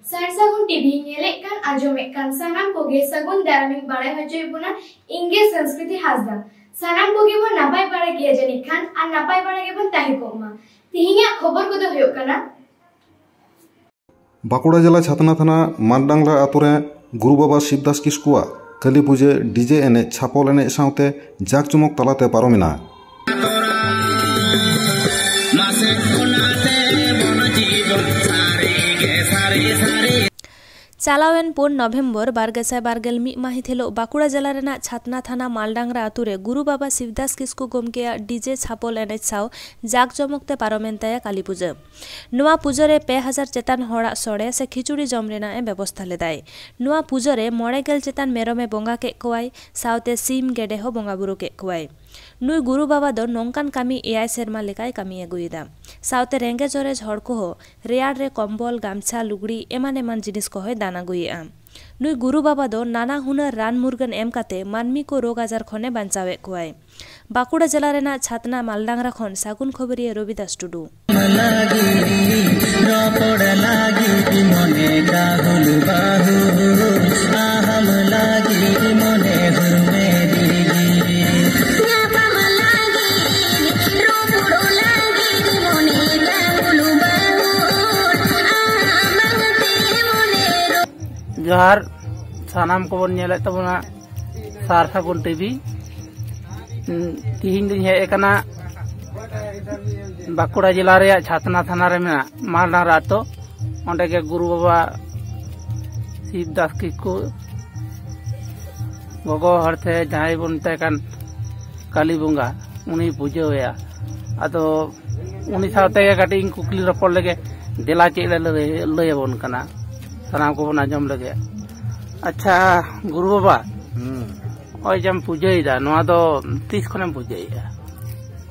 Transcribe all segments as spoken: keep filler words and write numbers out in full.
ᱥᱟᱨ ᱥᱟᱹᱜᱩᱱ ᱴᱤᱵᱷᱤ ᱧᱮᱞᱮᱫ ᱠᱟᱱ, ᱟᱸᱡᱚᱢᱮᱫ ᱠᱟᱱ ᱥᱟᱱᱟᱢ ᱠᱚᱜᱮ ᱥᱟᱹᱜᱩᱱ ᱫᱟᱨᱟᱢᱤᱧ ᱵᱟᱲᱟᱭ ᱦᱚᱪᱚᱭᱮᱫ ᱵᱚᱱᱟ᱾ ᱤᱧ ᱜᱮ ᱥᱚᱝᱥᱠᱨᱤᱛᱤ ᱦᱟᱸᱥᱫᱟ᱾ ᱥᱟᱱᱟᱢ ᱠᱚᱜᱮ ᱵᱚᱱ ᱱᱟᱯᱟᱭ ᱵᱟᱲᱟ ᱜᱮᱭᱟ ᱡᱟᱹᱱᱤᱡ ᱠᱷᱟᱱ, ᱟᱨ ᱱᱟᱯᱟᱭ ᱵᱟᱲᱟ ᱜᱮᱵᱚᱱ ᱛᱟᱦᱮᱸ ᱠᱚᱜ ᱢᱟ᱾ ᱛᱮᱦᱮᱧᱟᱜ ᱠᱷᱚᱵᱚᱨ ᱠᱚᱫᱚ ᱦᱩᱭᱩᱜ ᱠᱟᱱᱟ, ᱵᱟᱸᱠᱩᱲᱟ ᱡᱮᱞᱟ ᱪᱷᱟᱛᱱᱟ ᱛᱷᱟᱱᱟ ᱢᱟᱱᱰᱟᱝᱞᱟ ᱟᱛᱳ ᱨᱮ ᱜᱩᱨᱩ ᱵᱟᱵᱟ ᱥᱤᱵᱫᱟᱥ ᱠᱤᱥᱠᱩᱣᱟᱜ ᱠᱟᱹᱞᱤ ᱯᱩᱡᱟᱹ ᱰᱤᱡᱮ ᱮᱱᱮᱡ ᱪᱷᱟᱯᱚᱞ ᱮᱱᱮᱡ ᱥᱟᱶᱛᱮ ᱡᱟᱠ ᱡᱚᱢᱚᱠ ᱛᱟᱞᱟᱛᱮ ᱯᱟᱨᱚᱢᱮᱱᱟ᱾ ᱪᱟᱞᱟᱣᱮᱱ ᱯᱩᱱ ᱱᱚᱵᱷᱮᱢᱵᱚᱨ ᱵᱟᱨ ᱜᱮᱥᱟᱭ ᱵᱟᱨ ᱜᱮᱞ ᱢᱤᱫ ᱢᱟᱹᱦᱤᱛ ᱦᱤᱞᱚᱜ ᱵᱟᱸᱠᱩᱲᱟ ᱡᱮᱞᱟ ᱨᱮᱱᱟᱜ ᱪᱷᱟᱛᱱᱟ ᱛᱷᱟᱱᱟ ᱢᱟᱞᱰᱟᱝᱨᱟ ᱟᱛᱳ ᱨᱮ ᱜᱩᱨᱩ ᱵᱟᱵᱟ ᱥᱤᱵᱫᱟᱥ ᱠᱤᱥᱠᱩ ᱜᱚᱢᱠᱮᱭᱟᱜ ᱰᱤᱡᱮ ᱪᱷᱟᱯᱚᱞ ᱮᱱᱮᱡ ᱥᱟᱶ ᱡᱟᱠ ᱡᱚᱢᱚᱠ ᱛᱮ ᱯᱟᱨᱚᱢᱮᱱ ᱛᱟᱭᱟ ᱠᱟᱹᱞᱤ ᱯᱩᱡᱟᱹ᱾ ᱱᱚᱣᱟ ᱯᱩᱡᱟᱹ ᱨᱮ ᱯᱮ ᱦᱟᱡᱟᱨ ᱪᱮᱛᱟᱱ ᱦᱚᱲᱟᱜ ᱥᱚᱲᱮ ᱥᱮ ᱠᱷᱤᱪᱩᱲᱤ ᱡᱚᱢ ᱨᱮᱱᱟᱜ ᱮ ᱵᱮᱵᱚᱥᱛᱷᱟ ᱞᱮᱫᱟᱭ᱾ ᱱᱚᱣᱟ ᱯᱩᱡᱟᱹ ᱨᱮ ᱢᱚᱬᱮ ᱜᱮᱞ ᱪᱮᱛᱟᱱ ᱢᱮᱨᱚᱢ ᱮ ᱵᱚᱸᱜᱟ ᱠᱮᱫ ᱠᱚᱣᱟᱭ, ᱥᱟᱶᱛᱮ ᱥᱤᱢ ᱜᱮᱰᱮ ᱦᱚᱸ ᱵᱚᱸᱜᱟ ᱵᱩᱨᱩ ᱠᱮᱫ ᱠᱚᱣᱟᱭ᱾ ᱱᱩᱭ ᱜᱩᱨᱩ ᱵᱟᱵᱟ ᱫᱚ ᱱᱚᱝᱠᱟᱱ ᱠᱟᱹᱢᱤ ᱮᱭᱟᱭ ᱥᱮᱨᱢᱟ ᱞᱮᱠᱟᱭ ᱠᱟᱹᱢᱤ ᱟᱹᱜᱩᱭᱮᱫᱟ᱾ ᱥᱟᱶᱛᱮ ᱨᱮᱸᱜᱮᱡ ᱚᱨᱮᱡ ᱦᱚᱲ ᱠᱚᱦᱚᱸ ᱨᱮᱭᱟᱲ ᱨᱮ ᱠᱚᱢᱵᱚᱞ, ᱜᱟᱢᱪᱷᱟ, ᱞᱩᱜᱽᱲᱤ ᱮᱢᱟᱱ ᱮᱢᱟᱱ ᱡᱤᱱᱤᱥ ᱠᱚᱦᱚᱸᱭ ᱫᱟᱱ ᱟᱹᱜᱩᱭᱮᱫᱼᱟ᱾ ᱱᱩᱭ ᱜᱩᱨᱩ ᱵᱟᱵᱟ ᱫᱚ ᱱᱟᱱᱟ ᱦᱩᱱᱟᱹᱨ ᱨᱟᱱ ᱢᱩᱨᱜᱟᱹᱱ ᱮᱢ ᱠᱟᱛᱮ ᱢᱟᱹᱱᱢᱤ ᱠᱚ ᱨᱳᱜᱽ ᱟᱡᱟᱨ ᱠᱷᱚᱱᱮ ᱵᱟᱧᱪᱟᱣᱮᱫ ᱠᱚᱣᱟᱭ᱾ ᱵᱟᱸᱠᱩᱲᱟ ᱡᱮᱞᱟ ᱨᱮᱱᱟᱜ ᱪᱷᱟᱛᱱᱟ ᱢᱟᱞᱰᱟᱝᱨᱟ ᱠᱷᱚᱱ ᱥᱟᱹᱜᱩᱱ ᱠᱷᱚᱵᱚᱨᱤᱭᱟᱹ ᱨᱚᱵᱤᱫᱟᱥ ᱴᱩᱰᱩ᱾ ᱞᱟᱹᱜᱤᱫ, ᱨᱚᱯᱚᱲ ᱞᱟᱹᱜᱤᱫ ᱢᱚᱱᱮ ᱜᱟᱹᱦᱩᱞ ᱵᱟᱹᱦᱩᱞ, ᱟᱦᱟᱢ ᱞᱟᱹᱜᱤᱫ ᱢᱚᱱᱮ ᱦᱩᱨᱢᱮ ᱫᱤᱞᱤ᱾ ᱧᱟᱯᱟᱢ ᱞᱟᱹᱜᱤᱫ, ᱨᱚᱯᱚᱲ ᱞᱟᱹᱜᱤᱫ ᱢᱚᱱᱮ ᱜᱟᱹᱦᱩᱞ ᱵᱟᱹᱦᱩᱞ, ᱟᱦᱟᱢ ᱞᱟᱹᱜᱤᱫ ᱢᱚᱱᱮ ᱨᱚ- ᱡᱚᱦᱟᱨ, ᱥᱟᱱᱟᱢ ᱠᱚᱵᱚᱱ ᱧᱮᱞᱮᱫ ᱛᱟᱵᱚᱱᱟ ᱥᱟᱨ ᱥᱟᱹᱜᱩᱱ ᱴᱤᱵᱷᱤ᱾ ᱛᱤᱦᱤᱧ ᱫᱚᱧ ᱦᱮᱡ ᱟᱠᱟᱱᱟ ᱵᱟᱸᱠᱩᱲᱟ ᱡᱮᱞᱟ ᱨᱮᱭᱟᱜ ᱪᱷᱟᱛᱱᱟ ᱛᱷᱟᱱᱟ ᱨᱮ ᱢᱮᱱᱟᱜ ᱢᱟᱞᱰᱟᱝᱨᱟ ᱟᱛᱳ᱾ ᱚᱸᱰᱮ ᱜᱮ ᱜᱩᱨᱩ ᱵᱟᱵᱟ ᱥᱤᱵ ᱫᱟᱥ ᱠᱤᱥᱠᱩ ᱜᱚᱜᱚ ᱦᱚᱲᱛᱮ ᱡᱟᱦᱟᱸᱭ ᱵᱚᱱ ᱢᱮᱛᱟᱭ ᱠᱟᱱ ᱠᱟᱞᱤ ᱵᱚᱸᱜᱟ, ᱩᱱᱤ ᱯᱩᱡᱟᱹᱣᱟᱭᱟ᱾ ᱟᱫᱚ ᱩᱱᱤ ᱥᱟᱶᱛᱮ ᱜᱮ ᱠᱟᱹᱴᱤᱡ ᱤᱧ ᱠᱩᱠᱞᱤ ᱨᱚᱯᱚᱲ ᱞᱮᱜᱮ, ᱫᱮᱞᱟ ᱪᱮᱫ ᱞᱮ ᱞᱟᱹᱭ, ᱞᱟᱹᱭ ᱟᱵᱚᱱ ᱠᱟᱱᱟ, ᱥᱟᱱᱟᱢ ᱠᱚᱵᱚᱱ ᱟᱸᱡᱚᱢ ᱞᱮᱜᱮ᱾ ᱟᱪᱪᱷᱟ ᱜᱩᱨᱩ ᱵᱟᱵᱟ, ᱦᱩᱸ᱾ ᱱᱚᱜᱼᱚᱭ ᱡᱮᱢ ᱯᱩᱡᱟᱹᱭᱮᱫᱟ, ᱱᱚᱣᱟ ᱫᱚ ᱛᱤᱥ ᱠᱷᱚᱱᱮᱢ ᱯᱩᱡᱟᱹᱭᱮᱫᱟ?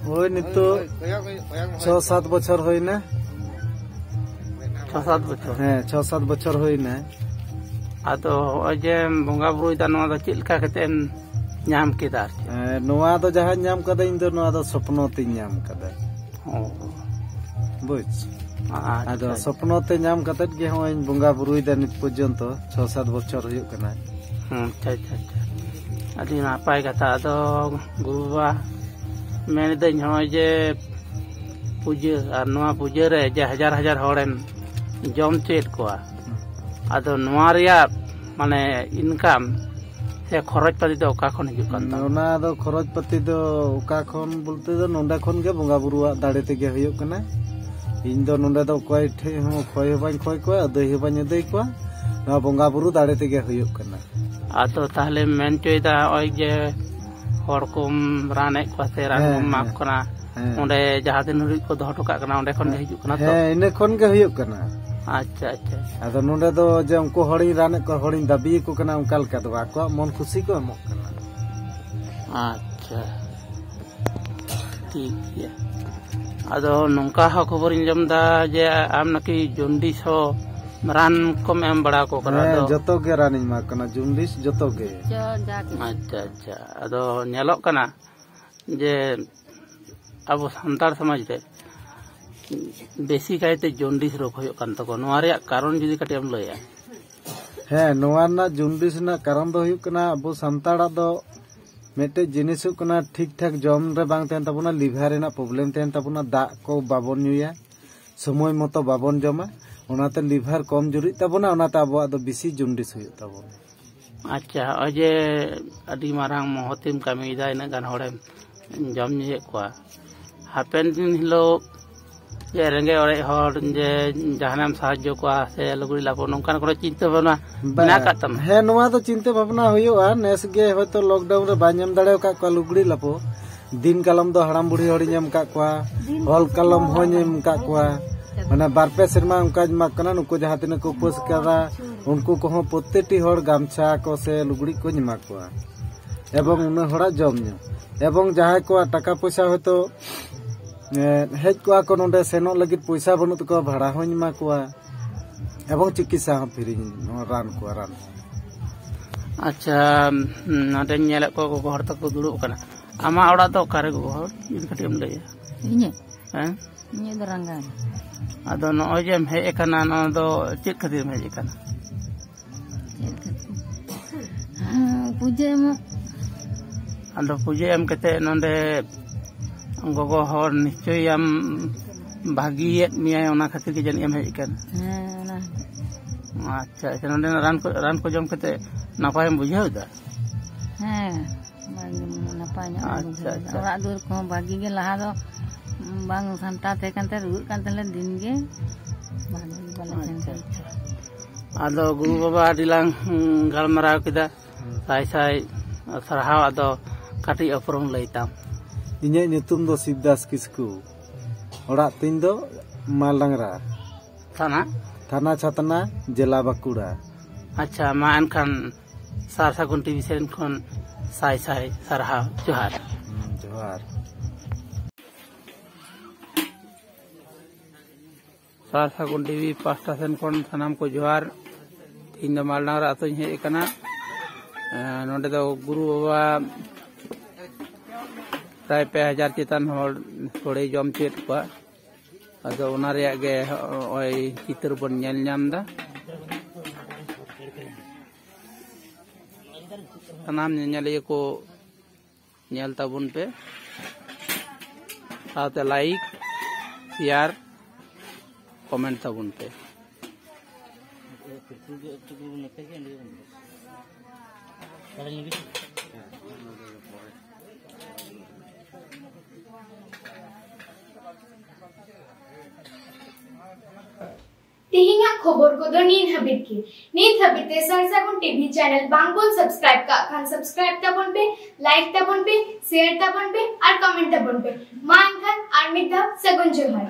ᱦᱳᱭ, ᱱᱤᱛᱚᱜ ᱪᱷᱚ ᱥᱟᱛ ᱵᱚᱪᱷᱚᱨ ᱦᱩᱭᱱᱟ᱾ ᱪᱷᱚ ᱥᱟᱛ ᱵᱚᱪᱷᱚᱨ? ᱦᱮᱸ, ᱪᱷᱚ ᱥᱟᱛ ᱵᱚᱪᱷᱚᱨ ᱦᱩᱭᱱᱟ᱾ ᱟᱫᱚ ᱱᱚᱜᱼᱚᱭ ᱡᱮᱢ ᱵᱚᱸᱜᱟ ᱵᱩᱨᱩᱭᱮᱫᱟ, ᱱᱚᱣᱟ ᱫᱚ ᱪᱮᱫ ᱞᱮᱠᱟ ᱠᱟᱛᱮ ᱮᱢ ᱧᱟᱢ ᱠᱮᱫᱟ ᱟᱨ ᱪᱮᱫ? ᱦᱮᱸ, ᱱᱚᱣᱟ ᱫᱚ ᱡᱟᱦᱟᱸᱧ ᱧᱟᱢ ᱠᱟᱫᱟ, ᱤᱧ ᱫᱚ ᱱᱚᱣᱟ ᱫᱚ ᱥᱚᱯᱱᱚ ᱛᱤᱧ ᱧᱟᱢ ᱠᱟᱫᱟ᱾ ᱚ᱾ ᱵᱩᱡᱽ? ᱟᱪᱪᱷᱟ, ᱟᱫᱚ ᱟᱪᱪᱷᱟ᱾ ᱥᱚᱯᱱᱚ ᱛᱮ ᱧᱟᱢ ᱠᱟᱛᱮᱫ ᱜᱮ ᱦᱚᱸᱜᱼᱚᱭ ᱵᱚᱸᱜᱟ ᱵᱩᱨᱩᱭᱮᱫᱟ ᱱᱤᱛ ᱯᱚᱨᱡᱚᱱᱛᱚ, ᱪᱷᱚ ᱥᱟᱛ ᱵᱚᱪᱷᱚᱨ ᱦᱩᱭᱩᱜ ᱠᱟᱱᱟ᱾ ᱦᱩᱸ, ᱟᱪᱪᱷᱟ, ᱟᱪᱪᱷᱟ, ᱟᱪᱪᱷᱟ᱾ ᱟᱹᱰᱤ ᱱᱟᱯᱟᱭ ᱠᱟᱛᱷᱟ᱾ ᱟᱫᱚ ᱜᱩᱨᱩ ᱵᱟᱵᱟ, ᱢᱮᱱᱫᱟᱹᱧ ᱦᱚᱸᱜᱼᱚᱭ ᱡᱮ ᱯᱩᱡᱟᱹ, ᱟᱨ ᱱᱚᱣᱟ ᱯᱩᱡᱟᱹ ᱨᱮ ᱡᱮ ᱦᱟᱡᱟᱨ ᱦᱟᱡᱟᱨ ᱦᱚᱲᱮᱢ ᱡᱚᱢ ᱦᱚᱪᱚᱭᱮᱫ ᱠᱚᱣᱟ, ᱟᱫᱚ ᱱᱚᱣᱟ ᱨᱮᱭᱟᱜ ᱢᱟᱱᱮ ᱤᱱᱠᱟᱢ ᱥᱮ ᱠᱷᱚᱨᱚᱪ ᱯᱟᱹᱛᱤ ᱫᱚ ᱚᱠᱟ ᱠᱷᱚᱱ ᱦᱤᱡᱩᱜ ᱠᱟᱱ ᱛᱟᱢᱟ? ᱚᱱᱟ ᱫᱚ ᱠᱷᱚᱨᱚᱪ ᱯᱟᱹᱛᱤ ᱫᱚ ᱚᱠᱟ ᱠᱷᱚᱱ ᱵᱚᱞᱛᱮ ᱫᱚ ᱱᱚᱰᱮ ᱠᱷᱚᱱ ᱜᱮ ᱵᱚᱸᱜᱟ ᱵᱩᱨᱩᱣᱟᱜ ᱫᱟᱲᱮ ᱛᱮᱜᱮ ᱦᱩᱭᱩᱜ ᱠᱟᱱᱟ᱾ ᱤᱧ ᱫᱚ ᱱᱚᱰᱮ ᱫᱚ ᱚᱠᱚᱭ ᱴᱷᱮᱡ ᱦᱚᱸ ᱠᱷᱚᱭ ᱦᱚᱸ ᱵᱟᱹᱧ ᱠᱷᱚᱭ ᱠᱚᱣᱟ, ᱟᱹᱫᱟᱹᱭ ᱦᱚᱸ ᱵᱟᱹᱧ ᱟᱹᱫᱟᱹᱭ ᱠᱚᱣᱟ᱾ ᱱᱚᱣᱟ ᱵᱚᱸᱜᱟ ᱵᱩᱨᱩ ᱫᱟᱲᱮ ᱛᱮᱜᱮ ᱦᱩᱭᱩᱜ ᱠᱟᱱᱟ᱾ ᱟᱫᱚ ᱛᱟᱦᱞᱮ ᱢᱮᱱ ᱦᱚᱪᱚᱭᱮᱫᱟ ᱱᱚᱜᱼᱚᱭ ᱡᱮ ᱦᱚᱲ ᱠᱚᱢ ᱨᱟᱱᱮᱫ ᱠᱚᱣᱟ ᱥᱮ ᱨᱟᱱ ᱦᱮᱸ, ᱠᱚᱢ ᱮᱢᱟ ᱠᱚ ᱦᱮᱸ, ᱠᱟᱱᱟ, ᱦᱮᱸ᱾ ᱚᱸᱰᱮ ᱡᱟᱦᱟᱸ ᱛᱤᱱ ᱦᱟᱹᱵᱤᱡ ᱠᱚ ᱫᱚᱦᱚ ᱦᱚᱴᱚ ᱠᱟᱜ ᱠᱟᱱᱟ, ᱚᱸᱰᱮ ᱠᱷᱚᱱ ᱜᱮ ᱦᱤᱡᱩᱜ ᱠᱟᱱᱟ ᱛᱚ? ᱦᱮᱸ, ᱤᱱᱟᱹ ᱠᱷᱚᱱ ᱜᱮ ᱦᱩᱭᱩᱜ ᱠᱟᱱᱟ᱾ ᱟᱪᱪᱷᱟ, ᱟᱪᱪᱷᱟ, ᱟᱪᱪᱷᱟ᱾ ᱟᱫᱚ ᱱᱚᱰᱮ ᱫᱚ ᱡᱮ ᱩᱱᱠᱩ ᱦᱚᱲᱤᱧ ᱨᱟᱱᱮᱫ ᱠᱚᱣᱟ, ᱦᱚᱲᱤᱧ ᱫᱟᱹᱵᱤᱭᱟᱠᱚ ᱠᱟᱱᱟ, ᱚᱱᱠᱟ ᱞᱮᱠᱟ ᱫᱚ ᱵᱟᱝ, ᱟᱠᱚᱣᱟᱜ ᱢᱚᱱ ᱠᱷᱩᱥᱤ ᱠᱚ ᱮᱢᱚᱜ ᱠᱟᱱᱟ᱾ ᱟᱪᱪᱷᱟ, ᱴᱷᱤᱠ ᱜᱮᱭᱟ᱾ ᱟᱫᱚ ᱱᱚᱝᱠᱟ ᱦᱚᱸ ᱠᱷᱚᱵᱚᱨᱤᱧ ᱟᱸᱡᱚᱢ ᱮᱫᱟ ᱡᱮ ᱟᱢ ᱱᱟᱠᱤ ᱡᱚᱱᱰᱤᱥ ᱦᱚᱸ ᱨᱟᱱ ᱠᱚᱢ ᱮᱢ ᱵᱟᱲᱟ ᱟᱠᱚ ᱠᱟᱱᱟ᱾ ᱦᱮᱸ, ᱟᱫᱚ ᱡᱚᱛᱚ ᱜᱮ ᱨᱟᱱᱤᱧ ᱮᱢᱟ ᱠᱚ ᱠᱟᱱᱟ, ᱡᱚᱱᱰᱤᱥ ᱡᱚᱛᱚ ᱜᱮ᱾ ᱟᱪᱪᱷᱟ, ᱟᱪᱪᱷᱟ᱾ ᱟᱫᱚ ᱧᱮᱞᱚᱜ ᱠᱟᱱᱟ ᱡᱮ ᱟᱵᱚ ᱥᱟᱱᱛᱟᱲ ᱥᱚᱢᱟᱡᱽ ᱨᱮ ᱵᱮᱥᱤ ᱠᱟᱭᱛᱮ ᱡᱚᱱᱰᱤᱥ ᱨᱳᱜᱽ ᱦᱩᱭᱩᱜ ᱠᱟᱱ ᱛᱟᱠᱚᱣᱟ᱾ ᱱᱚᱣᱟ ᱨᱮᱭᱟᱜ ᱠᱟᱨᱚᱱ ᱡᱩᱫᱤ ᱠᱟᱹᱴᱤᱡ ᱮᱢ ᱞᱟᱹᱭᱟ᱾ ᱦᱮᱸ, ᱱᱚᱣᱟ ᱨᱮᱱᱟᱜ ᱡᱚᱱᱰᱤᱥ ᱨᱮᱱᱟᱜ ᱠᱟᱨᱚᱱ ᱫᱚ ᱦᱩᱭᱩᱜ ᱠᱟᱱᱟ, ᱟᱵᱚ ᱥᱟᱱᱛᱟᱲᱟᱜ ᱫᱚ ᱢᱤᱫᱴᱮᱡ ᱡᱤᱱᱤᱥ ᱦᱩᱭᱩᱜ ᱠᱟᱱᱟ, ᱴᱷᱤᱠ ᱴᱷᱟᱠ ᱡᱚᱢ ᱨᱮ ᱵᱟᱝ ᱛᱟᱦᱮᱱ ᱛᱟᱵᱚᱱᱟ, ᱞᱤᱵᱷᱟᱨ ᱨᱮᱱᱟᱜ ᱯᱨᱚᱵᱞᱮᱢ ᱛᱟᱦᱮᱱ ᱛᱟᱵᱚᱱᱟ, ᱫᱟᱜ ᱠᱚ ᱵᱟᱵᱚᱱ ᱧᱩᱭᱟ, ᱥᱚᱢᱚᱭ ᱢᱚᱛᱚ ᱵᱟᱵᱚᱱ ᱡᱚᱢᱟ, ᱚᱱᱟᱛᱮ ᱞᱤᱵᱷᱟᱨ ᱠᱚᱢ ᱡᱩᱨᱤᱜ ᱛᱟᱵᱚᱱᱟ, ᱚᱱᱟᱛᱮ ᱟᱵᱚᱣᱟᱜ ᱫᱚ ᱵᱮᱥᱤ ᱡᱚᱱᱰᱤᱥ ᱦᱩᱭᱩᱜ ᱛᱟᱵᱚᱱᱟ᱾ ᱟᱪᱪᱷᱟ, ᱱᱚᱜᱼᱚᱭ ᱡᱮ ᱟᱹᱰᱤ ᱢᱟᱨᱟᱝ ᱢᱚᱦᱚᱛᱮᱢ ᱠᱟᱹᱢᱤᱭᱮᱫᱟ, ᱤᱱᱟᱹᱜ ᱜᱟᱱ ᱦᱚᱲᱮᱢ ᱡᱚᱢ ᱧᱩᱭᱮᱫ ᱠᱚᱣᱟ, ᱦᱟᱯᱮᱱ ᱫᱤᱱ ᱦᱤᱞᱳᱜ ᱡᱮ ᱨᱮᱸᱜᱮᱡ ᱚᱨᱮᱡ ᱦᱚᱲ ᱡᱮ ᱡᱟᱦᱟᱱᱟᱜ ᱮᱢ ᱥᱟᱦᱟᱡᱽᱡᱚ ᱠᱚᱣᱟ ᱥᱮ ᱞᱩᱜᱽᱲᱤ ᱞᱟᱯᱚ, ᱱᱚᱝᱠᱟᱱ ᱠᱳᱱᱳ ᱪᱤᱱᱛᱟᱹ ᱵᱷᱟᱵᱽᱱᱟ ᱵᱟ-, ᱢᱮᱱᱟᱜ ᱟᱠᱟᱫ ᱛᱟᱢᱟ? ᱦᱮᱸ, ᱱᱚᱣᱟ ᱫᱚ ᱪᱤᱱᱛᱟᱹ ᱵᱷᱟᱵᱽᱱᱟ ᱦᱩᱭᱩᱜᱼᱟ᱾ ᱱᱮᱥ ᱜᱮ ᱦᱚᱭᱛᱳ ᱞᱚᱠᱰᱟᱣᱩᱱ ᱨᱮ ᱵᱟᱹᱧ ᱮᱢ ᱫᱟᱲᱮ ᱟᱠᱟᱫ ᱠᱚᱣᱟ ᱞᱩᱜᱽᱲᱤ ᱞᱟᱯᱚ, ᱫᱤᱱ ᱠᱟᱞᱚᱢ ᱫᱚ ᱦᱟᱲᱟᱢ ᱵᱩᱲᱦᱤ ᱦᱚᱲᱤᱧ ᱮᱢ ᱟᱠᱟᱫ ᱠᱚᱣᱟ, ᱦᱚᱞ ᱠᱟᱞᱚᱢ ᱦᱚᱸᱧ ᱮᱢ ᱟᱠᱟᱫ ᱠᱚᱣᱟ᱾ ᱢᱟᱱᱮ ᱵᱟᱨ ᱯᱮ ᱥᱮᱨᱢᱟ ᱚᱱᱠᱟᱧ ᱮᱢᱟ ᱠᱚ ᱠᱟᱱᱟ, ᱱᱩᱠᱩ ᱡᱟᱦᱟᱸ ᱛᱤᱱᱟᱹᱜ ᱠᱚ ᱩᱯᱟᱹᱥ ᱠᱟᱫᱟ, ᱩᱱᱠᱩ ᱠᱚᱦᱚᱸ ᱯᱨᱚᱛᱮᱠᱴᱤ ᱦᱚᱲ ᱜᱟᱢᱪᱷᱟ ᱠᱚ ᱥᱮ ᱞᱩᱜᱽᱲᱤᱡ ᱠᱚᱧ ᱮᱢᱟ ᱠᱚᱣᱟ᱾ ᱮᱵᱚᱝ ᱩᱱᱟᱹᱜ ᱦᱚᱲᱟᱜ ᱡᱚᱢ ᱧᱩ, ᱮᱵᱚᱝ ᱡᱟᱦᱟᱸᱭ ᱠᱚᱣᱟᱜ ᱴᱟᱠᱟ ᱯᱚᱭᱥᱟ ᱦᱚᱭᱛᱳ, ᱮ, ᱦᱮᱡ ᱠᱚᱜᱼᱟ ᱠᱚ ᱱᱚᱰᱮ, ᱥᱮᱱᱚᱜ ᱞᱟᱹᱜᱤᱫ ᱯᱚᱭᱥᱟ ᱵᱟᱹᱱᱩᱜ ᱛᱟᱠᱚᱣᱟ, ᱵᱷᱟᱲᱟ ᱦᱚᱸᱧ ᱮᱢᱟ ᱠᱚᱣᱟ, ᱮᱵᱚᱝ ᱪᱤᱠᱤᱛᱥᱟ ᱦᱚᱸ ᱯᱷᱤᱨᱤᱧ ᱨᱟᱱ ᱠᱚᱣᱟ, ᱨᱟᱱ᱾ ᱟᱪᱪᱷᱟ, ᱱᱚᱰᱮᱧ ᱧᱮᱞᱮᱫ ᱠᱚᱣᱟ ᱜᱚᱜᱚ ᱦᱚᱲ ᱛᱟᱠᱚ ᱫᱩᱲᱩᱵ ᱟᱠᱟᱱᱟ᱾ ᱟᱢᱟᱜ ᱚᱲᱟᱜ ᱫᱚ ᱚᱠᱟᱨᱮ ᱜᱚᱜᱚ ᱦᱚᱲ? ᱡᱩᱫᱤ ᱠᱟᱹᱴᱤᱡ ᱮᱢ ᱞᱟᱹᱭᱟ᱾ ᱤᱧᱟᱹᱜ? ᱦᱮᱸ? ᱤᱧᱟᱹᱜ ᱫᱚ ᱨᱟᱸᱜᱟᱣ᱾ ᱟᱫᱚ ᱱᱚᱜᱼᱚᱭ ᱡᱮᱢ ᱦᱮᱡ ᱟᱠᱟᱱᱟ, ᱱᱚᱣᱟ ᱫᱚ ᱪᱮᱫ ᱠᱷᱟᱹᱛᱤᱨ ᱮᱢ ᱦᱮᱡ ᱟᱠᱟᱱᱟ? ᱯᱩᱡᱟᱹ ᱮᱢᱚᱜ᱾ ᱟᱫᱚ ᱯᱩᱡᱟᱹ ᱮᱢ ᱠᱟᱛᱮ ᱱᱚᱰᱮ ᱜᱚᱜᱚ ᱦᱚᱲ ᱱᱤᱥᱪᱚᱭ ᱟᱢ ᱵᱷᱟᱹᱜᱤᱭᱮᱫ ᱢᱮᱭᱟᱭ, ᱚᱱᱟ ᱠᱷᱟᱹᱛᱤᱨ ᱜᱮ ᱡᱟᱹᱱᱤᱡ ᱮᱢ ᱦᱮᱡ ᱟᱠᱟᱱᱟ᱾ ᱦᱮᱸ, ᱚᱱᱟ᱾ ᱟᱪᱪᱷᱟ, ᱟᱪᱪᱷᱟ, ᱱᱚᱰᱮᱱᱟᱜ ᱨᱟᱱ ᱠᱚ ᱨᱟᱱ ᱠᱚ ᱡᱚᱢ ᱠᱟᱛᱮ ᱱᱟᱯᱟᱭᱮᱢ ᱵᱩᱡᱷᱟᱹᱣ ᱮᱫᱟ? ᱦᱮᱸ, ᱵᱷᱟᱹᱜᱤ, ᱱᱟᱯᱟᱭ ᱧᱚᱜ ᱜᱮ ᱟᱪᱪᱷᱟ, ᱵᱩᱡᱷᱟᱹᱣ ᱮᱫᱟ᱾ ᱟᱪᱪᱷᱟ᱾ ᱚᱲᱟᱜ ᱫᱩᱣᱟᱹᱨ ᱠᱚᱦᱚᱸ ᱵᱷᱟᱹᱜᱤ ᱜᱮ, ᱞᱟᱦᱟ ᱫᱚ ᱵᱟᱝ ᱥᱟᱢᱴᱟᱣ ᱛᱟᱦᱮᱸ ᱠᱟᱱ ᱛᱟᱦᱮᱸ, ᱨᱩᱣᱟᱹᱜ ᱠᱟᱱ ᱛᱟᱦᱮᱸ ᱫᱤᱱ ᱜᱮ, ᱵᱷᱟᱹᱜᱤ ᱜᱮ ᱵᱟᱞᱮ ᱛᱟᱦᱮᱸ ᱟᱪᱪᱷᱟ, ᱠᱟᱱᱟ᱾ ᱟᱪᱪᱷᱟ᱾ ᱟᱫᱚ ᱜᱩᱨᱩ ᱵᱟᱵᱟ ᱟᱹᱰᱤ ᱞᱟᱝ ᱦᱩᱸ, ᱜᱟᱞᱢᱟᱨᱟᱣ ᱠᱮᱫᱟ, ᱥᱟᱭ ᱥᱟᱭ ᱥᱟᱨᱦᱟᱣ᱾ ᱟᱫᱚ ᱠᱟᱹᱴᱤᱡ ᱩᱯᱨᱩᱢ ᱞᱟᱹᱭ ᱛᱟᱢ᱾ ᱤᱧᱟᱹᱜ ᱧᱩᱛᱩᱢ ᱫᱚ ᱥᱤᱵᱫᱟᱥ ᱠᱤᱥᱠᱩ᱾ ᱚᱲᱟᱜ ᱛᱤᱧ ᱫᱚ ᱢᱟᱞᱰᱟᱝᱨᱟ᱾ ᱛᱷᱟᱱᱟ? ᱛᱷᱟᱱᱟ ᱪᱷᱟᱛᱱᱟ, ᱡᱮᱞᱟ ᱵᱟᱸᱠᱩᱲᱟ᱾ ᱟᱪᱪᱷᱟ, ᱢᱟ ᱮᱱᱠᱷᱟᱱ ᱥᱟᱨ ᱥᱟᱹᱜᱩᱱ ᱴᱤᱵᱷᱤ ᱥᱮᱱ ᱠᱷᱚᱱ ᱥᱟᱭ ᱥᱟᱭ ᱥᱟᱨᱦᱟᱣ, ᱡᱚᱦᱟᱨ᱾ ᱦᱩᱸ, ᱡᱚᱦᱟᱨ᱾ ᱥᱟᱨ ᱥᱟᱹᱜᱩᱱ ᱴᱤᱵᱷᱤ ᱯᱟᱦᱴᱟ ᱥᱮᱱ ᱠᱷᱚᱱ ᱥᱟᱱᱟᱢ ᱠᱚ ᱡᱚᱦᱟᱨ᱾ ᱤᱧ ᱫᱚ ᱢᱟᱞᱰᱟᱝᱨᱟ ᱟᱹᱛᱩᱧ ᱦᱮᱡ ᱟᱠᱟᱱᱟ᱾ ᱮᱸ, ᱱᱚᱰᱮ ᱫᱚ ᱜᱩᱨᱩ ᱵᱟᱵᱟ ᱯᱨᱟᱭ ᱯᱮ ᱦᱟᱡᱟᱨ ᱪᱮᱛᱟᱱ ᱦᱚᱲ ᱥᱳᱲᱮ ᱡᱚᱢ ᱦᱚᱪᱚᱭᱮᱫ ᱠᱚᱣᱟ᱾ ᱟᱫᱚ ᱚᱱᱟ ᱨᱮᱭᱟᱜ ᱜᱮ ᱱᱚᱜᱼᱚᱭ ᱪᱤᱛᱟᱹᱨ ᱵᱚᱱ ᱧᱮᱞ ᱧᱟᱢ ᱮᱫᱟ᱾ ᱥᱟᱱᱟᱢ ᱧᱮᱧᱮᱞᱤᱭᱟᱹ ᱠᱚ ᱧᱮᱞ ᱛᱟᱵᱚᱱ ᱯᱮ, ᱥᱟᱶᱛᱮ ᱞᱟᱭᱤᱠ, ᱥᱮᱭᱟᱨ, ᱠᱚᱢᱮᱱᱴ ᱛᱟᱵᱚᱱ ᱯᱮ᱾ ᱛᱮᱦᱮᱧᱟᱜ ᱠᱷᱚᱵᱚᱨ ᱠᱚᱫᱚ ᱱᱤᱭᱟᱹ ᱦᱟᱹᱵᱤᱡ ᱜᱮ᱾ ᱱᱤᱛ ᱦᱟᱹᱵᱤᱡ ᱛᱮ ᱥᱟᱨ ᱥᱟᱹᱜᱩᱱ ᱴᱤᱵᱷᱤ ᱪᱮᱱᱮᱞ ᱵᱟᱝ ᱵᱚᱱ ᱥᱟᱵᱥᱠᱨᱟᱭᱤᱵ ᱠᱟᱜ ᱠᱷᱟᱱ ᱥᱟᱵᱥᱠᱨᱟᱭᱤᱵ ᱛᱟᱵᱚᱱ ᱯᱮ, ᱞᱟᱭᱤᱠ ᱛᱟᱵᱚᱱ ᱯᱮ, ᱥᱮᱭᱟᱨ ᱛᱟᱵᱚᱱ ᱯᱮ ᱟᱨ ᱠᱚᱢᱮᱱᱴ ᱛᱟᱵᱚᱱ ᱯᱮ᱾ ᱢᱟ ᱮᱱᱠᱷᱟᱱ ᱟᱨ ᱢᱤᱫ ᱫᱷᱟᱣ ᱥᱟᱹᱜᱩᱱ ᱡᱚᱦᱟᱨ᱾